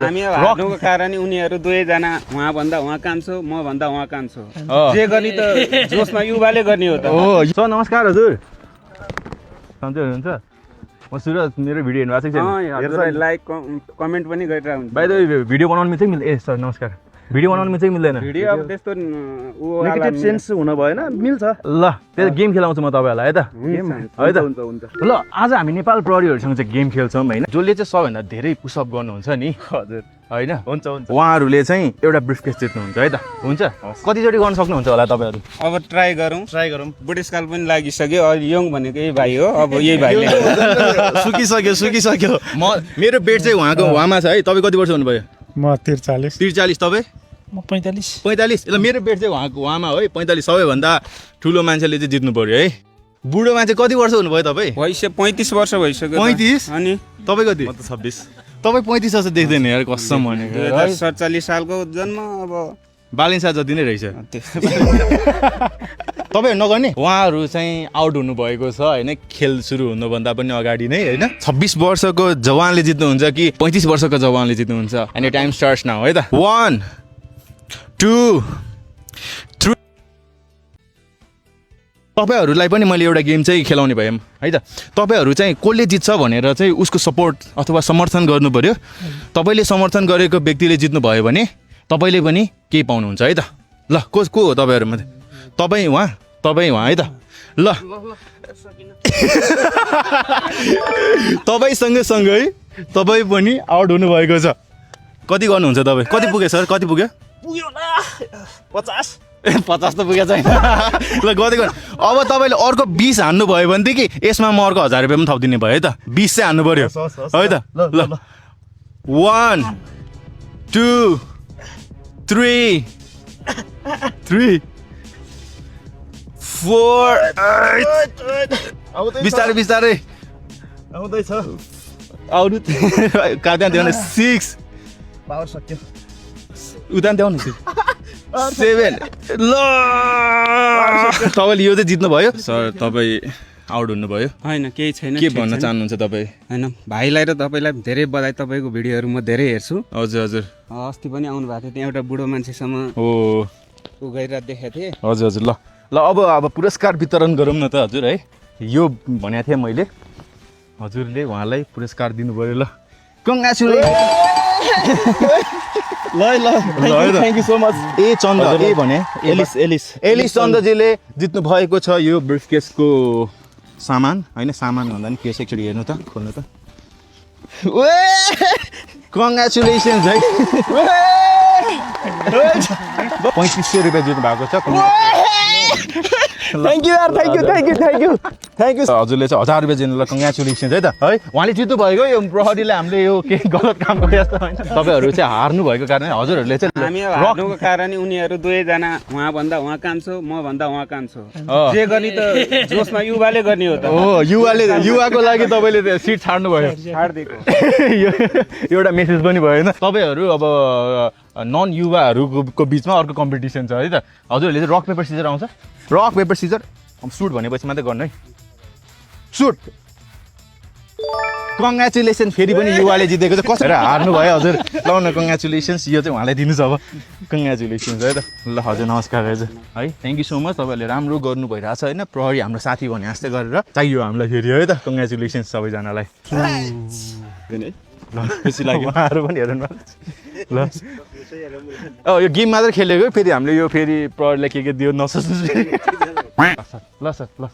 हामी हार्नुको कारण उनीहरू दुवैजना उहाँ भन्दा उहाँ कान्छो म भन्दा उहाँ कान्छो जे गर्ने त जोसमा युवाले गर्ने हो त हो सर नमस्कार हजुर सन्चै हुनुहुन्छ म सुरज मेरो भिडियो हेर्नु भएको छ लाइक कमेन्ट पनि गरिरहेको हुन्छ बाइ द वे भिडियो बनाउनु चाहिँ मिल्दैन सर नमस्कार भिडियो बनाउनु चाहिँ मिल्दैन भिडियो अब त्यस्तो नेगेटिभ सेन्स हुन भएन मिल्छ ल त्यो गेम खेलाउँछु म तपाईँहरूलाई है त है त हुन्छ ल आज हामी नेपाल प्रहरीहरूसँग चाहिँ गेम खेल्छौँ होइन जसले चाहिँ सबैभन्दा धेरै पुसअप गर्नुहुन्छ नि हजुर होइन हुन्छ हुन्छ उहाँहरूले चाहिँ एउटा ब्रिफकेस जित्नुहुन्छ है त हुन्छ कतिचोटि गर्न सक्नुहुन्छ होला तपाईँहरू अब ट्राई गरौँ बुढेसकाल पनि लागिसक्यो अहिले यङ भनेको यही भाइ हो अब यही भाइले सुकिसक्यो म मेरो बेट चाहिँ उहाँमा छ है तपाईँ कति वर्ष हुनुभयो म 43 तपाईँ म 45 ल मेरो बेट चाहिँ उहाँमा है 45 सबैभन्दा ठुलो मान्छेले चाहिँ जित्नु पर्यो है बुढो मान्छे कति वर्ष हुनुभयो तपाईँ 35 वर्ष भइसक्यो 35 अनि तपाईँ कति म त 26 तपाईँ 35 जस्तो देख्दैन यार कसम भनेको 2047 सालको जन्म अब बालिन्सा जति नै रहेछ तपाईँ नगर्ने उहाँहरू चाहिँ आउट हुनुभएको छ होइन खेल सुरु हुनुभन्दा पनि अगाडि नै होइन 26 वर्षको जवानले जित्नुहुन्छ कि 35 वर्षको जवानले जित्नुहुन्छ एनी टाइम स्टार्ट्स नाउ है त 1 2 3 तपाईँहरूलाई पनि मैले एउटा गेम चाहिँ खेलाउने भएँ है त तपाईँहरू चाहिँ कसले जित्छ भनेर चाहिँ उसको सपोर्ट अथवा समर्थन गर्नु पर्यो तपाईँले समर्थन गरेको व्यक्तिले जित्नु भयो भने तपाईँले पनि केही पाउनुहुन्छ है त ल को हो तपाईँहरूमध्ये तपाईँ उहाँ है त ल तपाईँ सँगै तपाईँ पनि आउट हुनुभएको छ कति गर्नुहुन्छ तपाईँ कति पुग्यो सर कति पुग्यो 50 त पुगेको छैन ल कति गर्नु अब तपाईँले अर्को 20 हान्नु भयो भनेदेखि यसमा म अर्को 1000 रुपियाँ पनि थपिदिने भयो है त 20 चाहिँ हान्नु पर्यो है त ल 1 2 3 4 बिस्तारै आउँदैछ आउनु कहाँ देऊ 6 पावर सक्यो उता देऊ न 7 ल तपाईँले यो चाहिँ जित्नु भयो सर तपाईँ आउट हुनुभयो होइन केही छैन के भन्न चाहनुहुन्छ तपाईँ होइन भाइलाई र तपाईँलाई धेरै बधाई तपाईँको भिडियोहरू म धेरै हेर्छु हजुर अस्ति पनि आउनु भएको थियो त्यहाँ एउटा बुढो मान्छेसँग हो गएर देखेको थिएँ हजुर ल अब पुरस्कार वितरण गरौँ न त हजुर है यो भनेको थिएँ मैले हजुरले उहाँलाई पुरस्कार दिनु पऱ्यो ल congratulation thank you so much ए चन्द्र ए भने एलिस चन्द्रजीले जित्नु भएको छ यो ब्रिफकेसको सामान होइन सामान भन्दा नि केस एकचोटि हेर्नु त खोल्नु त कङ्ग्रेचुलेसन्स है 3500 रुपियाँ जित्नु भएको छ थ्याङ्क यू यार थ्याङ्क यू हजुरले चाहिँ 1000 रुपियाँ जित्नु ल कङ्ग्रेचुलेसन्स है त है उहाँले जित्नु भएको यो प्रहरीले हामीले यो केही गलत काम गरे जस्तो होइन तपाईँहरू चाहिँ हार्नु भएको कारण हजुरहरूले चाहिँ हामी हार्नुको कारण उनीहरू दुवैजना उहाँ भन्दा उहाँ कान्छो म भन्दा उहाँ कान्छो जे गर्ने त जोसमा युवाले गर्ने हो त हो युवाको लागि तपाईँले सिट छाड्नु भयो छाडिदिएको एउटा मेसेज पनि भयो होइन तपाईँहरू अब नन युवाहरूको बिचमा अर्को कम्पिटिसन छ है त हजुरहरूले चाहिँ रक पेपर सिजर आउँछ रक पेपर सिजर अब सुट भनेपछि मात्रै गर्नु है सुट कङ्ग्रेचुलेसन फेरि पनि युवाले जितेको छ कसरी हार्नु भयो हजुर ल न कङ्ग्रेचुलेसन्स यो चाहिँ उहाँलाई दिनु छ अब कङ्ग्रेचुलेसन्स है त ल हजुर नमस्कार हजुर है थ्याङ्क यू सो मच तपाईँहरूले राम्रो गर्नु भइरहेको छ होइन प्रहरी हाम्रो साथी भने जस्तै गरेर चाहियो हामीलाई फेरि है त कङ्ग्रेचुलेसन्स सबैजनालाई ल खुसी लाग्यो उहाँहरू पनि हेर्नु ल यो गेम मात्रै खेलेको फेरि हामीले यो फेरि प्रहरीलाई के दियो नसोच्नु ल सर ल